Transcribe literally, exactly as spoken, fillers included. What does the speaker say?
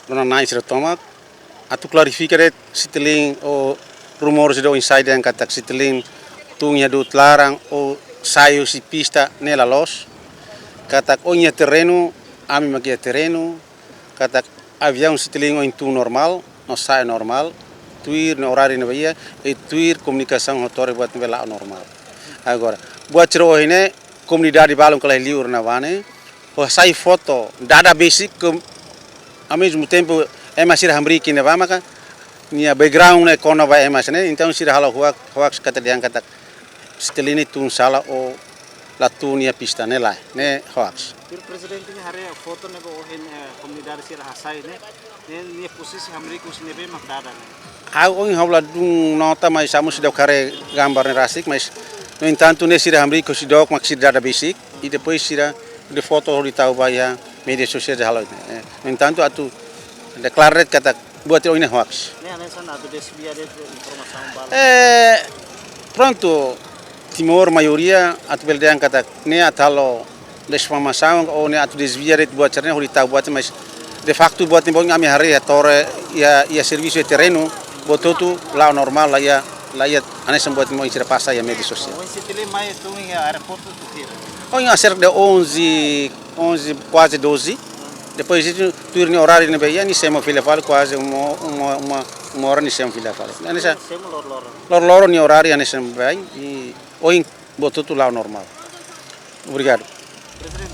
Rona nai sira tomak, atu klarifika de'it Citilink ho rumór sira ohin sai dehan katak Citilink tun iha du'ut laran ou sai husi pista ne'e la loos. Katak ohin iha terrenu, ami mak iha terrenu, katak aviaun Citilink ohin tun normál, no sai normál, tuir nia oráriu ne'ebé iha, i tuir komunikasaun ho Torre buat ne'ebé la'o normál. Agora, buat sira ohin ne'e, komunidade balun kala liur na vane, ho sai foto, dada besik, ke, ao mesmo tempo, ema sira hamriik iha ne'ebá maka, nia background ne'e kona-ba ema sira-ne'e, entaun sira halo hoax, hoax katak dehan katak, Citilink tun sala ou la tun iha pista ne'e lae, ne'e hoax. Tuir prezidente nia haree foto ne'ebé ohin, eh, komunidade sira hasai ne'e, ne'e, nia posisi hamriik husi ne'ebé mak dada ne'e. Ha'u ohin ha'u ladún nota mas ha'u mós seidauk haree gambar ne'e rasik, mas no entantu ne'e sira hamriik husi dook mak sira dada besik, i depois sira de foto hodi tau ba iha média sosiál de halo ne'e. Eh, no entantu atu deklara de'it katak buat ohin ne'e hoax. Ne'e hanesan atu desvia de'it informasaun balun. Eh, prontu, Timor maioria atu bele dehan katak ne'e atu halo dezinformasaun ou ne'e atu desvia de'it buat sira-ne'e hodi tau buat, mas de facto buat ne'ebé ohin ami haree iha torre, iha, iha servisu iha terrenu, buat hotu la'o normál, la iha, la iha hanesan buat ne'ebé ohin sira pasa iha média sosiál. Ohin Citilink mai tun iha aeroportu tuir hira? Ohin acerca de onze, onze, quase doze. Depois disso, tuir nia oráriu ne'ebé iha, nia semo fila fali quase uma, uma, uma, uma hora nia semo fila fali. Hanesan, semo loroloron. Loroloron nia oráriu hanesan ne'ebé, i ohin buat hotu la'o normál. Obrigadu. Prezidente,